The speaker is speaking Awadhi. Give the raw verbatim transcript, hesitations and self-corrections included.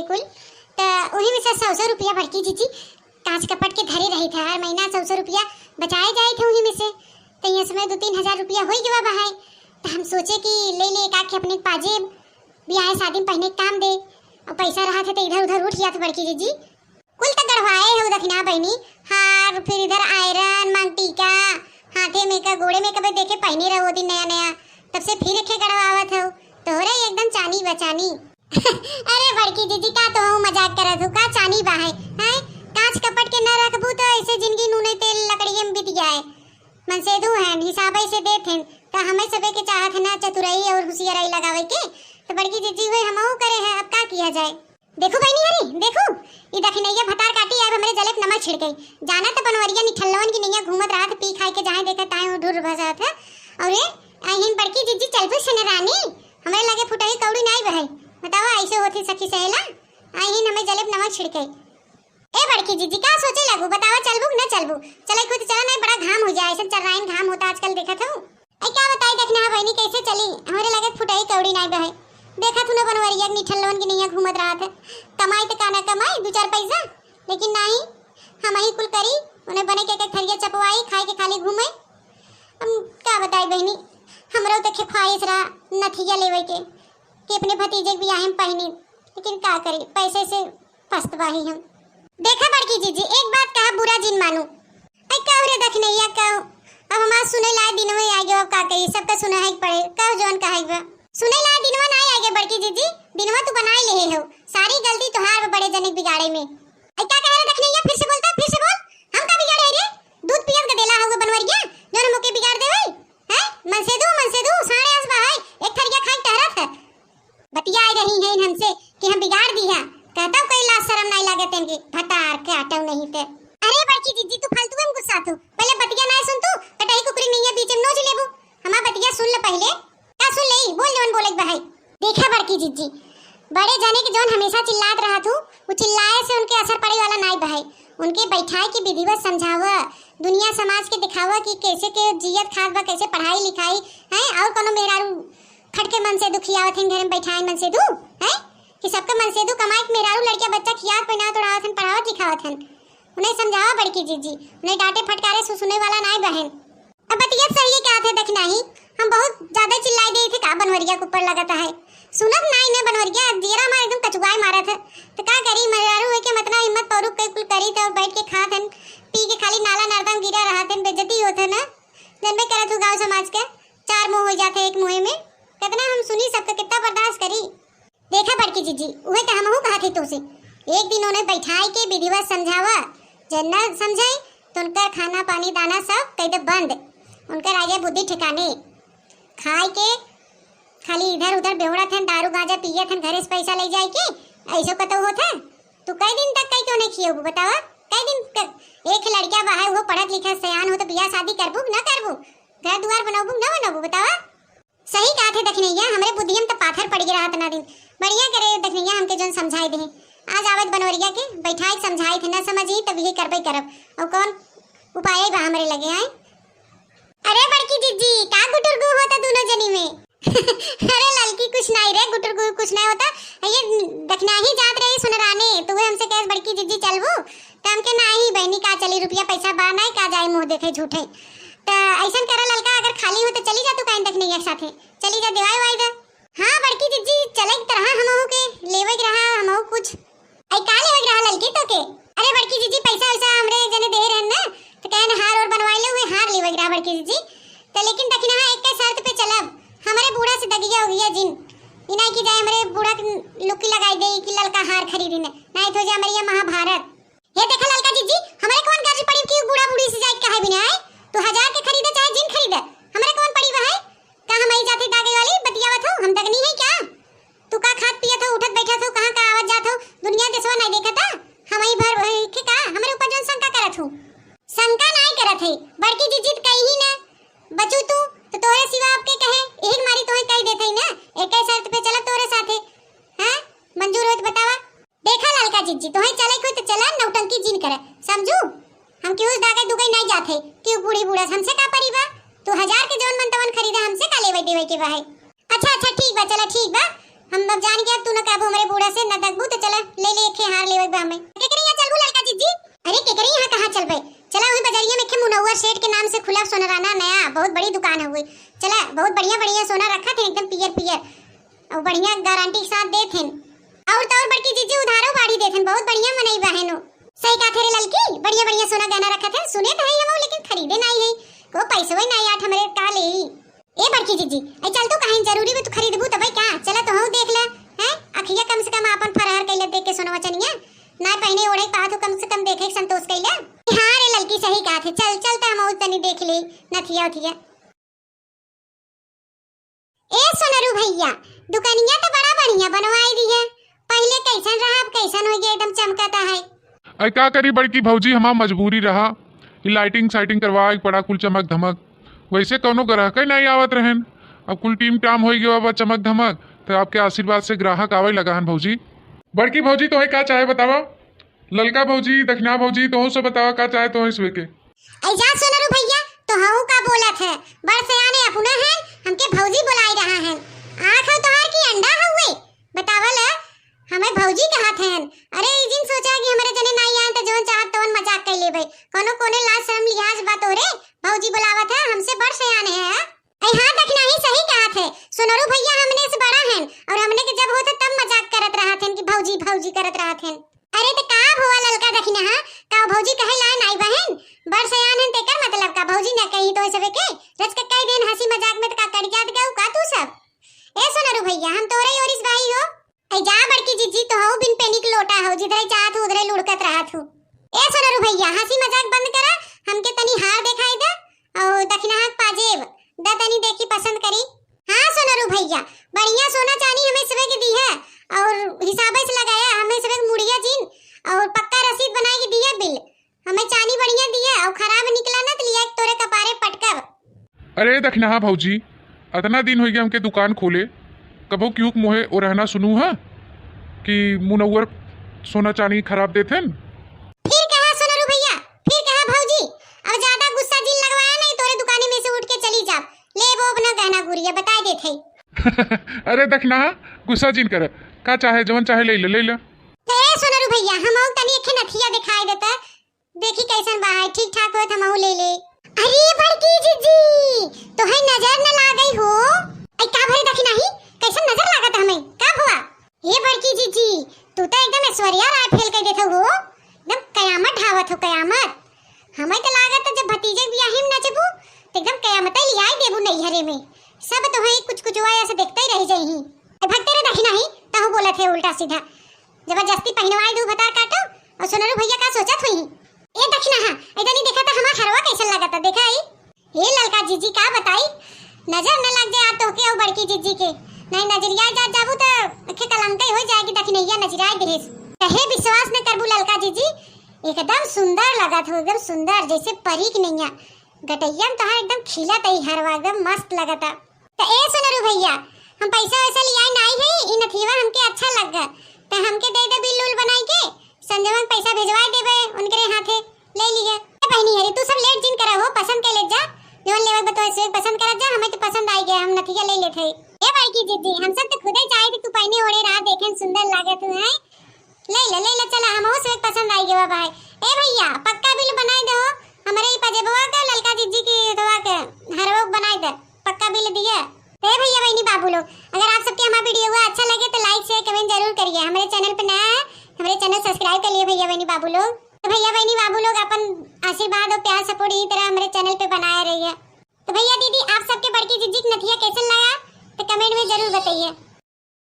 कुल, त उही में से सौ सौ रुपया बड़की जिज्जी कांच कपट के धरे रही थे, हर महीना सौ सौ रुपया बचाए जाए थे उही में से। त ये समय दो तीन हजार रुपया होई गवा बहाए। त हम सोचे कि ले ले एक आखे अपने पाजेब, बियाह शादी में पहने के काम दे। और पैसा रहा थे त इधर उधर उठ जात बड़की जिज्जी। कुल त गढ़वाए हो दखिना बहिनी, हार, फिर इधर आयरन, मांग टीका, हाथे में का, गोड़े में कबे देखे पहने रहो दिन नया नया, तब से फिर एखे गढ़वावत हो। तोहरे एकदम चानी बचानी। अरे बड़की जिज्जी, का तो हूँ मजाक करत हूँ, का चानी बा है, हैं? कांच कपट के न रखबू तो ऐसे जिंदगी नूने तेल लकड़िए में बीत जाए। मनसेधू हैं, हिसाबे से देत हैं, त हमें सबे के चाहत है ना चतुराई और होशियाराई लगावे के, त बड़की जिज्जी हुए हमहू करे हैं, अब का किया जाए। देखू बहिनी हरी, देखू, ई दखिनैया भतार काटी आए हमरे जले पे नमक छिड़के। जाना त बनवरिया निठल्लवन की नैया घूमत रहत, पी खाए के जहाँ देखे ताए वो ढुर भसात है। और ये, अहिन बड़की जिज्जी चलबू सने रानी, हमरे लगे फुटही कौड़ी नाई बहे। बतावा, ऐसे होती सखी सहेला, अहिन हमें जले पे नमक छिड़के। ए बड़की जिज्जी, का सोचे लगू? बतावा, चलबू कि ना चलबू? चले खुद चला, नहीं बड़ा घाम हो जाए, ऐसे चर्राइन घाम होता आजकल, देखत हूँ। अरे का बताई, देखना है बहिनी, कैसे चली? हमरे लगे फुटही कौड़ी नाई बहे। देखत हूँ ना बनवरिया के निठल्लवन की नैया घूमत रहत है। कमाई त का ना कमाई, दो चार पैसा, लेकिन नाई, हम ही कुल करी, उन्हें बने के, के थरिया चपवाई, खाए के खाली घूमे। हम का बताई बहिनी, हमरो देखे ख्वाहिश रहा नथिया लेवे के, कि अपने भतीजे के बियाहे में पहनी, लेकिन का करी, पैसे से पछतवाही हम। देखा बड़की जिज्जी, एक बात कहा, बुरा जिन मानू। ऐ कहू रे दखिनैया कहू, अब हमार सुने लाए दिनवे आ गयो, अब का कही, सबका सुना है पड़े, कहू जौन कहे बा। सुने लाए दिनवा ना आ गए बड़की जिज्जी, दिनवा तू बनाई लेहे हो, सारी गलती तोहार बा बड़े जने के बिगाड़े में। ऐ का कहे रे दखिनैया, फिर से बोलता, फिर से बोल, हम का बिगाड़े रे? दूध पियत गदेला हुआ बनवरिया, जौन हमके बिगाड़ देवे, हैं? मनसेधू, मनसेधू, साढ़े आस बा है, एक थरिया खाई टहरत है। बतियाए रही हैं हमसे कि हम बिगाड़ दी है, कहता कोई लाज शरम नाई लागे तेन की, भतार के आटव नहीं ते। अरे बड़की जिज्जी, तू फालतू में गुस्सा तू, पहले बतिया नाई सुन तू, कटही कुकरी नहीं है बीच में नोच लेबू, हमार बतिया सुन ले पहले। का सुन ले, बोल जौन बोले के बहाई। देखा बड़की जिज्जी, बड़े जने के जौन हमेशा चिल्लात रहत हूँ, वो चिल्लाए से उनके असर पड़े वाला नाई बहाई। उनके बैठाए के विधिवत समझावा, दुनिया समाज के दिखावा कि कैसे के जियत खात बा, कैसे पढ़ाई लिखाई है, और कोनो मेहरारू खट के मनसेधू खियावत हन, घर में बैठाए मनसेधू, हैं? कि सबके मनसेधू कमाए के मेहरारू लड़किया बच्चा खियावत, पहिनावत, ओढ़ावत हन, पढ़ावत लिखावत हन। उन्हें समझावा बड़की जिज्जी, उन्हें डांटे फटकारे से सुने वाला नाई बहन। अब बतिया सही है क्या थे दखिनही, हम बहुत ज्यादा चिल्लाई दे थे का बनवरिया के ऊपर लगत है। सुनत नाई ने बनवरिया, जियरा हमार एकदम कचुआई मारत है। तो का करी, मेहरारू है के मतलब हिम्मत पौरुख के कुल करी तो बैठ के खात हन, पी के खाली नाला नर्दम गिरा रहत हन, बेइज्जती होत है ना। जनबे करत हूँ गाँव समाज के, चार मुँह हो जाते एक मुँहे में। कितना हम सुनी सबका, कितना बर्दाश्त करी। देखा बड़की जिज्जी, उहे तो हमहू कहा थी तोसे, एक दिन उन्हें बैठाए के विधिवत समझावा, जब न समझे तो उनका खाना पानी दाना सब कह दे बंद, उनका राजा बुद्धि ठिकाने। खाए के खाली इधर उधर बेवड़त हन, दारू गांजा पियत हन, घरे से पैसा ले जाए के, ऐसो कतौ होत है? तू कई दिन तक कई क्यों नहीं खिएबू बतावा? कई दिन तक? एक लड़किया बा है, वो पढ़त लिखत सयान हो तो बियाह शादी करबू कि ना करबू? घर दुआर बनौबू कि ना बनौबू बतावा? सही कहा थे दखिनैया, हमरे बुद्धियम त पाथर पड़ गया रहा इतना दिन। बढ़िया करे दखिनैया हमके जौन समझाए दे। आज आवत बनवरिया के बैठाए के समझाए थे, ना समझी तब ये करबे करब। और कौन उपाय बा हमरे लगे आए? अरे बड़की जिज्जी, का गुटुरगु होता दोनों जनी में? अरे ललकी कुछ नहीं रे, गुटुरगु कुछ नहीं होता। ये दखिनाही जात रही सुनराने, तो वे हमसे कहे बड़की जिज्जी चलबू, तो हमके नाही बहनी का चली, रुपया पैसा बा नहीं, का जाए मुँह देखे झूठे। तो ऐसन करा ललका, अगर खाली हो तो चली जा तू काइन दखिनैया के साथे, चली जा देवाई वाई दे। हाँ बड़की जिज्जी, चले के तरह हमहू के लेवे के रहा हमहू कुछ। आई का लेवे के रहा ललकी तो के? अरे बड़की जिज्जी, पैसा वैसा हमरे एक जने दे रहन ना, तो कहन हार और बनवाई ले, हुए हार लेवे के रहा बड़की जिज्जी। तो लेकिन दखिनहा एक के शर्त पे चलब, हमरे बूढ़ा से दगिया उगिया जिन, ई नहीं कि जाए हमरे बूढ़ा के लुक्की लगाई दे कि ललका हार खरीदी ने, नहीं तो जाए हमरे यहाँ महाभारत। हे देखा ललका जिज्जी, हमरे कौन गर्ज पड़ी कि बूढ़ा बूढ़ी से जाए के कहे बिना आए, तू हजार के खरीदे चाहे जिन खरीदे, हमरे कौन पड़ी बा है? का हम आई जाते दागे वाली बतियावत हो, हम दगनी है क्या? तू का खात पियत हो, उठत बैठत हो, कहाँ का आवत जात हो, दुनिया देशवा नहीं देखत है? हम ही भर के का हमरे ऊपर जौन शंका करत हो? शंका नहीं करत है, बड़की जिज्जी त कही ही ना, बचू तू तो तोहरे सिवा आपके कहे, एक मारी तोहे कह देत है ना, एक ही शर्त पे चलब तोहरे साथे। हाँ, मंजूर होत बतावा। देखा ललका जिज्जी, तोहे चले कोई तो चला, नौटंकी जिन करे, समझू? हम केहू से दागे दुगई नहीं जात है, केहू बूढ़ी बूढ़ा से हमसे का परी बा? तू हजार के जौन मन तवन खरीदा, हमसे का लेवे देवे के बा है? अच्छा अच्छा ठीक बा, चला ठीक बा, हम अब जान के अब तू न कहबू हमरे बूढ़ा से न दगबू तो चला हार लेवे बा हमें। केकरे यहाँ चलबू ललका जिज्जी? अरे केकरे यहाँ कहाँ चलबे? चला वही बजरिया में खे मुनव्वर सेठ के नाम से खुला सोनराना नया बहुत बड़ी दुकान है हुई। चला बहुत बढ़िया बढ़िया सोना रखत है एकदम पियर पियर। और बढ़िया गारंटी के साथ देत हैं। और तो और बड़की जिज्जी उधारो बाड़ी देत हैं, बहुत बढ़िया मनई बा है नो। सही कहा थे रे ललकी, बढ़िया बढ़िया सोना गहना रखत है, सुने तो है हम लेकिन खरीदे नहीं है। को पैसवे नहीं आठ हमरे का ले। ए बड़की जिज्जी, ए चल तू कहीं जरूरी में तू खरीदबू तबे का? चला तो हूँ देख ले, हैं? अखिया कम से कम आपन फरहर कैले देख के सोनवा चनिया, ना पहने ओढ़े पात हो कम से कम देखे के संतोष कैले। हाँ रे ललकी सही कहा थे, चल चल तो हम तनी देख ले नथिया उथिया। ए सोनरू भैया, दुकनिया तो बड़ा बढ़िया बनवाई दी है, पहले कैसन रहा अब कैसन हो गया, एकदम चमकता है। अरे का करी बड़की भौजी, हमार मजबूरी रहा, ई लाइटिंग साइटिंग करवाए के पड़ा कुल चमक धमक। वैसे कौनो ग्राहक ही नहीं आवत रहन, अब कुल टीम टाम हो गया बा चमक धमक, तो आपके आशीर्वाद से ग्राहक आवे लगा हन भौजी। बड़की भौजी तोहे का चाहे बतावा, ललका भौजी, दखिना भौजी, तोहू से बतावा का चाहे तोहे सुबह के। ऐ जा सोनरू भैया, तोहू का बोलत है, बड़ सयाने अपना है, हमके भौजी बुलाई रहा है। आँख है तोहार की अंडा हउए? बतावल, हमें भौजी कहत हैं। अरे, ई जिन सोचा कि हमरे जने नाई आए त जवन चाहत तवन मजाक कर लेबे। कोनो कोने लाज शर्म लिहाज बा तोरे? भौजी बुलावत है, हमसे बड़ सयान है। ऐ हाँ, दखिना ही सही कहत है। सोनरू भैया हमने से बड़ा हैं और हमने के जब होत है तब मजाक करत रहत हैं कि भौजी, भौजी करत रहत हैं। अरे त का भवा ललका दखिना, हाँ? का भौजी कहे लाए नाई बहन? बड़ सयान हैं तेकर मतलब का भौजी ना कही तो सबे के? रच के कह देन हँसी मजाक में त का कड़ जात गऊ का तू सब? ए सोनरू भैया, हम तोरे ही ओरिस भाई हो। ऐ जा बड़की जिज्जी, तोहू बिन पेनी के लोटा हो, जिधरे चाहत हो उधरे लुढ़कत रहत हो। ए सोनरू भैया, हँसी मजाक बंद करा, हमके तनी हार देखाई दे और दखिनहा के पाजेब द तनी देखी पसंद करी। हाँ सोनरू भैया, बढ़िया सोना चानी हमें सबे के दी है और हिसाबे से लगाया, हमें सबे के मुड़िया जिन और पक्का रसीद बनाई के दिया बिल। हमें चानी बढ़िया दिया और खराब निकला ना तो लिया के तोरे कपारे पटकब। अरे दखिनहा भौजी, अतना दिन हो गया हमके दुकान खोले, कबो क्यों मोहे ओ रहना सुनू है कि मुनव्वर सोना चानी खराब देथेन? फिर कहा सोनरू भैया, फिर कहा भौजी, अब ज्यादा गुस्सा जिन लगवाया नहीं, तोरे दुकानी में से उठ के चली जा, ले वो अपना गहना गुरिया बताए देत है। अरे दखिनहा, गुस्सा जिन कर, का चाहे जवन चाहे ले ले, ले ले। अरे सोनरू भैया, हम तनी एक नथिया दिखाई देता, देखी कैसन बा है, ठीक ठाक होत हमहू ले ले। अरे बड़की जिज्जी, तोहे नजर न लागई हो। ऐ का भरे दखिनही, कैसन नजर लागत हमें, का भवा? ए बड़की जिज्जी, तू तो एकदम ऐश्वर्या राय फेल कर देत हो, एकदम कयामत ढावत हो कयामत। हमें तो लागत है जब भतीजे के बियाही में नचबू तो एकदम कयामत लियाई देबू नैहरे में, सब तोहे कुछ कुछ वाया से देखते ही रह जाई। ए भगते रे दखिनही, तहु बोलत है उल्टा सीधा। जबरदस्ती पहिनवाई दू भतार काटो। और सोनरू भैया का सोचत हुई? ए दखिनहा, इधर नहीं देखा था हमार हरवा कैसन लगा था, देखा ही? ए ललका जिज्जी का बताई, नजर न लग जाए तोहके और बड़की जिज्जी के, नहीं नजरिया जा जाबू तो अखे कलंकई हो जाएगी, दखिनैया नजरिया देस। कहे विश्वास न करबू ललका जिज्जी, एकदम सुंदर लगा था, एकदम सुंदर जैसे परी की नैया। गटैया में तोहार एकदम खिलत है हरवा, एकदम मस्त लगा था। त ए सोनरू भैया, हम पैसा वैसा लियाई नाई है, ई नथियवा हमके अच्छा लग गए, त हमके दे दे बिल उल बनाई के, संजवा के पैसा भेजवाई देबे उनकरे हाथे, ले लिया। ए बहिनी हरी, तू सब लेट जिन करा हो, पसंद के ले जा, जवन लेवे बतवा से पसंद करा जा, हमें तो पसंद आई गया, हम नथिया ले लेते हैं। ए बड़की जिज्जी, हम सब तो खुदे चाहे कि तू पहने ओढ़े रहा, देखे में सुंदर लागत है, ले ले, ले ले, चला, हमहू से एक पसंद आई गवा भाई। ए भैया, पक्का बिल बनाई दो, हमरे ई पजेबवा के, ललका जिज्जी की हथवा के, हरवा के बनाई दे, पक्का बिल दिए। ए भैया, बहनी, बाबू लोग, अगर आप सबके हमारा वीडियो हुआ अच्छा लगे तो like, share, comment जरूर करिए। हमारे चैनल पे नया है, हमारे चैनल subscribe कर लिए भैया, बहनी, बाबू लोग। तो भैया, बहनी, बाबू लोग, अपन आशीर्वाद और प्यार support यही तरह हमारे चैनल पे बनाए रहिए। तो भैया, दीदी, आप सबके बड़की जिज्जी की नथिया कैसन लगा तो comment में जरूर बताइए।